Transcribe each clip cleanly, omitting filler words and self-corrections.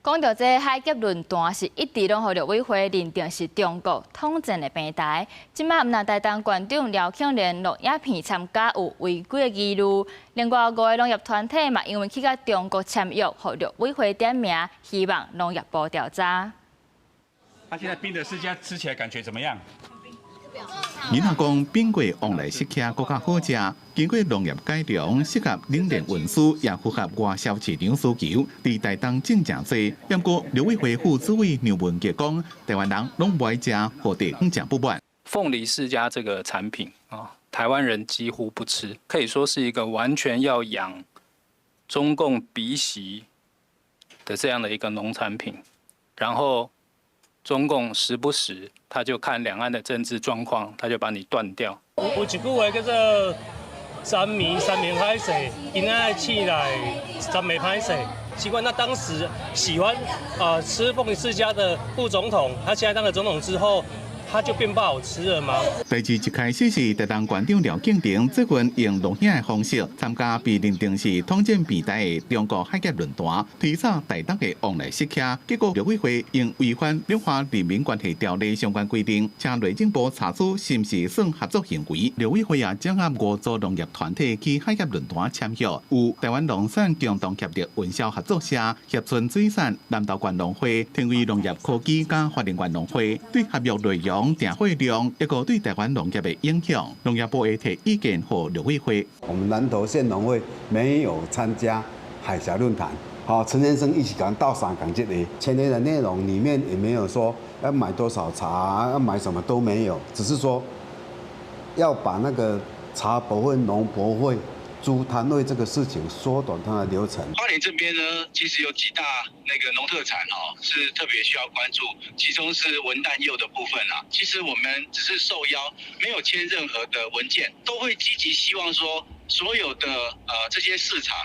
講到這海峽論壇是一直攏予陸委會認定是中國統戰的平台。這擺毋但台東縣長廖慶連錄影片參加有違規的疑慮，另外五个農業團體嘛因為去佮中國簽約，予陸委會點名，希望農業部調查。他現在冰的釋迦吃起來感覺怎麼樣？囡仔講冰過旺來釋迦閣較好食，經過農業改良，適合冷鏈運輸，也符合外銷市場需求。佇台東種誠濟，不過陸委會副主委梁文傑講，台灣人攏無愛食，予地方誠不滿。鳳梨釋迦這個產品啊，台灣人幾乎不吃，可以說是一個完全要養中共鼻息的這樣的一個農產品，然後中共時不時他就看兩岸的政治狀況，他就把你斷掉。有一句話叫做“三暝三明歹勢，今仔試來三暝歹勢”。奇怪，那當時喜歡吃鳳梨釋迦的副總統，他現在當了總統之後，它就變不好吃了嗎？代誌一開始是台東縣長廖慶林最近用錄影的方式參加被認定是統戰平台的中國海峽論壇，推捒台東的旺來釋迦，結果陸委會用違反兩岸人民關係條例相關規定，請內政部查處是毋是算合作行為。陸委會也掌握五組農業團體去海峽論壇簽約，有台灣農產共同協力運銷合作社、協春水產、南投縣農會、天威農業科技佮花蓮縣農會，對合約內容、訂貨量，抑閣對台灣農業的影響，農業部會提意見予陸委會。我們南投縣農會沒有參加海峽論壇，好，陳先生一起講到三港這裡，簽約的內容裡面也沒有說要買多少茶，要買什麼都沒有，只是說要把那個茶博會、農博會、租攤位這個事情縮短它的流程。花蓮這邊呢，其實有幾大那個農特產哦，是特別需要關注，其中是文旦柚的部分啊。其實我們只是受邀，沒有簽任何的文件，都會積極希望說所有的這些市場，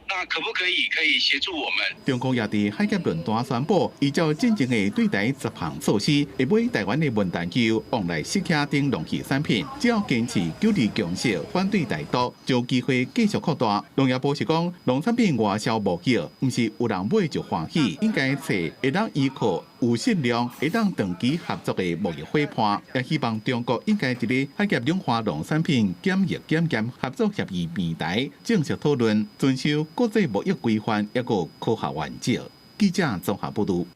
那可不可以可以協助我們？中國也佇海峽論壇宣布，依照進前的對台10項措施，會買台灣的文旦柚、旺來釋迦等農畜產品，只要堅持九二共識，反對台獨，就有機會繼續擴大。農業部是講，農產品外銷貿易，毋是有人買就歡喜，應該揣會當依靠有質量、會當長期合作的貿易夥伴，也希望中國應該佇咧海峽兩岸農產品檢疫檢驗合作協議平台正式討論，遵守國際貿易規範，抑閣科學原則。記者綜合報導。